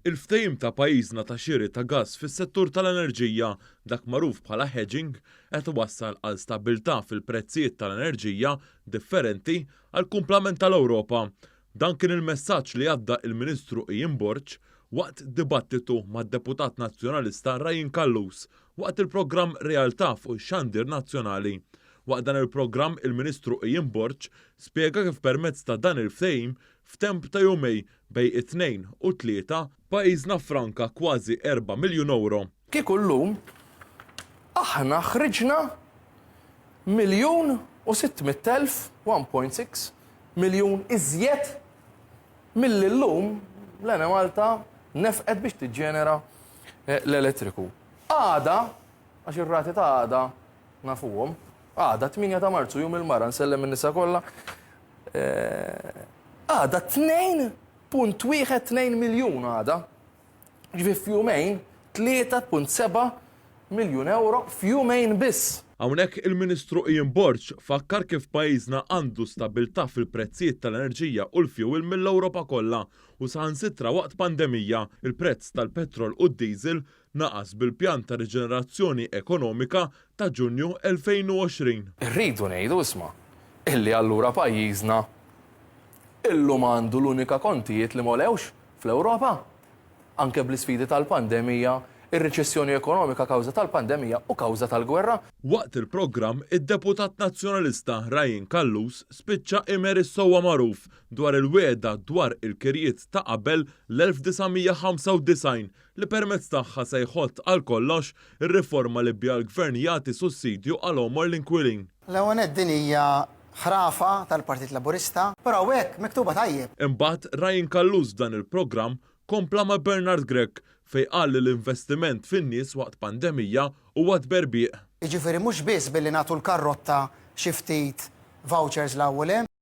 Il-ftehim ta' pajjiżna ta' xiri ta' gass fis-settur tal-enerġija, dak magħruf bħala hedging, qed iwassal għal stabbiltà fil-prezzijiet tal-enerġija differenti għall-kumplament tal-Ewropa. Dan kien il-messaġġ li għadda il-Ministru Ian Borg waqt dibattitu mad-Deputat Nazzjonalista Ryan Callus waqt il-programm Realtà fuq ix-Xandir Nazzjonali. Waqt dan il-programm il-Ministru Ian Borg spjega kif permezz ta' dan il-ftehim f'temp ta' jumejn bejn it-Tnejn u t-Tlieta, pajjiżna ffranka kważi 4 miljun ewro. Kieku llum aħna ħriġna miljun u 600,000, 1.6 miljun iżjed milli llum l-Enemalta nefqet biex tiġġenera l-elettriku. Għada, għax ir-rati ta' għada nafuhom, għada 8 ta' Marzu, Jum il-Mara, nsellem in-nisa kollha, Għada 2.12 miljun għada. Ġifieri f'jumejn 3.7 miljun ewro f'jumejn biss. Hawnhekk il-Ministru Ian Borg fakkar kif pajjiżna għandu stabbiltà fil-prezzijiet tal-enerġija u l-fjuwil mill-Ewropa kollha u saħansitra waqt pandemija, il-prezz tal-petrol u d-diesel naqas bil-pjan ta' riġenerazzjoni ekonomika ta' Ġunju 2020. Irridu ngħidu, isma', illi allura pajjiżna illum għandu l-unika kontijiet li m'għolewx fl-Ewropa, anke bl-isfidi tal-pandemija, ir-riċessjoni ekonomika kawża tal-pandemija u kawża tal-gwerra. Waqt il-programm, id-Deputat Nazzjonalista Ryan Callus spiċċa imer is-sewwa magħruf dwar il-wegħda dwar il-kirjiet ta' qabel l-1995 li permezz tagħha se jħott għal kollox ir-riforma li biha l-Gvern jagħti sussidju għal għomor l-inkwilin. L-ewwel nett din hija ħrafa tal-Partit Laburista, però hawnhekk miktuba tajjeb. Imbagħad Ryan Callus f'dan il-programm kompla ma' Bernard Grech fejn qal li l-investiment fin-nies waqt pandemija huwa tberbiq. Jiġifieri mhux biss billi nagħtu l-karrotta xi ftit vouchers 'l hawn u 'l hemm.